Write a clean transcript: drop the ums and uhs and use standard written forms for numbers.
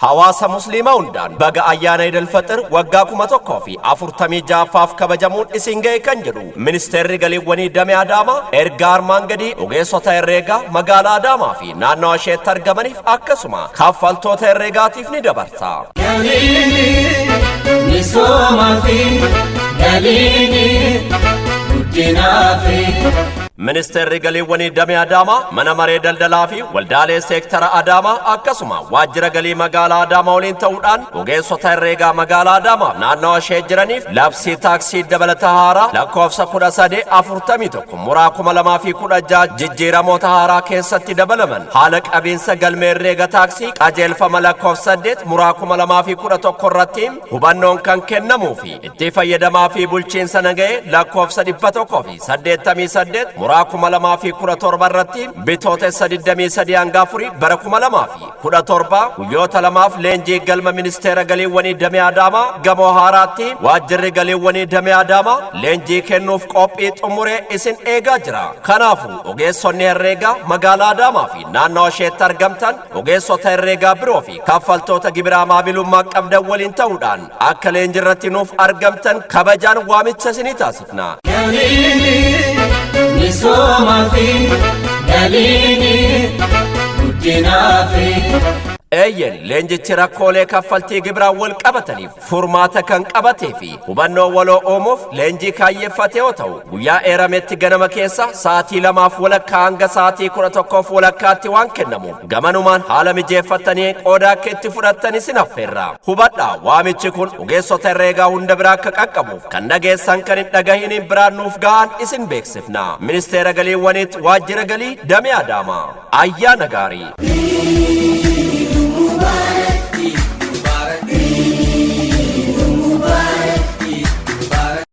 Hawaasa Musliimaa hundaan baga ayyaana Idil Faxir waggaa 1046ffaaf kabajamuun isin ga'e kan jedhu Ministeerri Galiiwwanii Damee Adaamaa ergaa armaan gadii ogeessota herreegaa magaalaa Adaamaa fi naannawa isheetti argamaniif akkasuma kaffaltoota herreegaatiif ni dabarsa. Galiini misooma fi galiini guddinaa fi. Ministeerri Galiiwwanii Damee Adaamaa Mana Maree Daldalaa fi Waldaalee Seektara Adaamaa akkasuma Waajjira Galii Magaalaa Adaamaa waliin ta'uudhaan ogeessota herreegaa magaalaa Adaamaa naannawa ishee jiraniif labsii taaksii dabalataa haaraa lakkoofsa 1341 muraa 2016 jijjiiramoota haaraa keessatti dabalaman haala qabiinsa galmee herreega taaksii qajeelfama lakkoofsa 8 muraa 2011 irratti hubannoon kan kennamuu fi itti fayyadamaa fi bulchiinsa nagahee lakkoofsa 188 muraa 2017 irratti Bitootessa 23 hanga 4 bara 2017 guyyoota lamaaf leenjii galma ministeera galiiwwanii damee Adaamaa gamoo haaraatti waajjirri galiiwwanii damee Adaamaa leenjii kennuuf qophii xumuree isin eegaa jira. Kanaafuu ogeessonni herreegaa magaalaa Adaamaa fi naannawa isheetti argamtan ogeessota herreegaa biroo fi kaffaltoota gibiraa maamilummaa qabdan waliin ta'uudhaan akka leenjirratti nuuf argamtan kabajaan waamicha isinii taasifna. Galiini misooma fi galiini guddinaa fi. Eeyyen, leenjichi rakkoolee kaffaltii gibiraan wal qabataniif furmaata kan qabatee fi hubannoo waloo uumuuf leenjii kaayyeffate yoo ta'u, guyyaa eerametti ganama keessa sa'aatii 2:30 hanga sa'aatii 11:30tti waan kennamuuf gamanumaan haala mijeeffattanii qooda akka itti fudhattan isin affeerra. Hubadhaa, waamichi kun ogeessota herreegaa hunda bira akka qaqqabuuf kan dhageessan kan hin dhagahiniin biraan nuuf gahaan isin beeksifna. Ministeera Galiiwwaniitti Waajjira Galii Damee Adaamaa. Ayyaana gaarii!